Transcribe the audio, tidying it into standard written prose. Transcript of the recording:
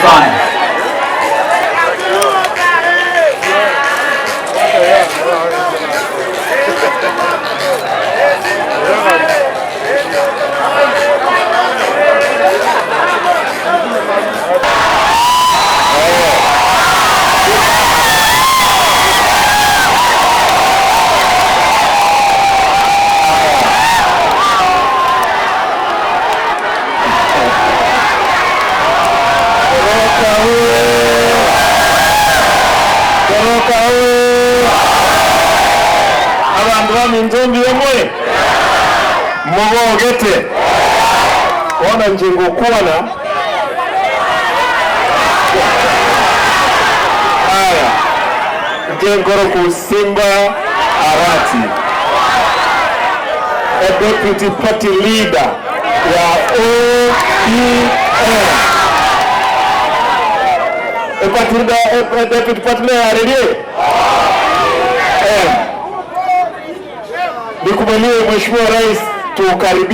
Sana. Abandu baminzombi yomwe mubogete ona njengo kuona haya njengoro kusimba Arati, a deputy party leader ya ODM, a party leader, a deputy party leader ya RDA. Nikubalie Mheshimiwa Rais tuukaribishe.